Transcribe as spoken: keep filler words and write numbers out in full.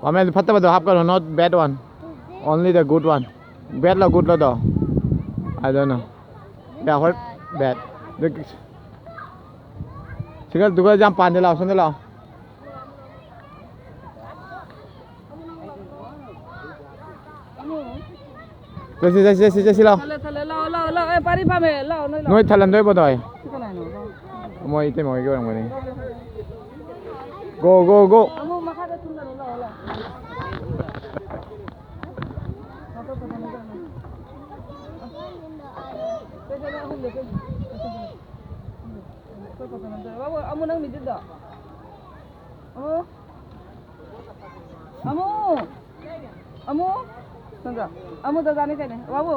ꯋꯥꯃꯦꯟ, ꯐꯠꯇꯕꯗꯣ ꯍꯥꯞꯀꯅꯨ, not bad one, only the good one. Bad low good ꯂꯣ ꯑꯗꯣ? I don't know. Yeah, what bad? ꯁꯤꯒ ꯗꯨꯒ ꯌꯥꯝ ꯄꯥꯟꯗꯦ, ꯂꯥꯛꯑꯣ, ꯁꯣꯝꯗ ꯂꯥꯛꯑꯣ꯫ ꯆꯠꯁꯤ, ꯆꯠꯁꯤ, ꯆꯠꯁꯤ, ꯆꯠꯁꯤ, ꯂꯥꯛꯑꯣ꯫ ꯊꯜꯂꯦ, ꯊꯜꯂꯦ, ꯂꯥꯛꯑꯣ, ꯂꯥꯛꯑꯣ, ꯂꯥꯛꯑꯣ꯫ ꯑꯦ, ꯄꯥꯔꯤ ꯄꯥꯝꯃꯦ, ꯂꯥꯛꯑꯣ, ꯅꯣꯏ ꯂꯥꯛꯑꯣ꯫ ꯅꯣꯏ ꯊꯜꯍꯟꯗꯣꯏꯕꯗꯣ ꯑꯩ? ꯁꯤ ꯀꯅꯥꯅꯣ? ꯂꯥꯛꯑꯣ꯫ ꯃꯣꯏ ꯏꯇꯩꯃ ꯍꯣꯏꯒꯤ ꯑꯣꯏꯔꯝꯒꯅꯤ꯫ Go, go, go. ꯑꯃꯨꯛ ꯃꯈꯥꯗ ꯊꯨꯡꯒꯅꯨ, ꯂꯥꯛꯑꯣ, ꯂꯥꯛꯑꯣ꯫ ꯁꯦ, ꯁꯦ, ꯅꯪ ꯑꯍꯨꯝꯗ ꯆꯠꯂꯨ꯫ ꯕꯥꯕꯨ, ꯑꯃꯨ ꯅꯪ ꯃꯤꯗꯨꯗꯣ꯫ ꯑꯃꯨ꯫ ꯑꯃꯨ꯫ ꯑꯃꯨ꯫ ꯁꯣꯝꯗ꯫ ꯑꯃꯨ ꯗꯗꯥꯅꯤ ꯀꯩꯅꯣ꯫ ꯕꯥꯕꯨ꯫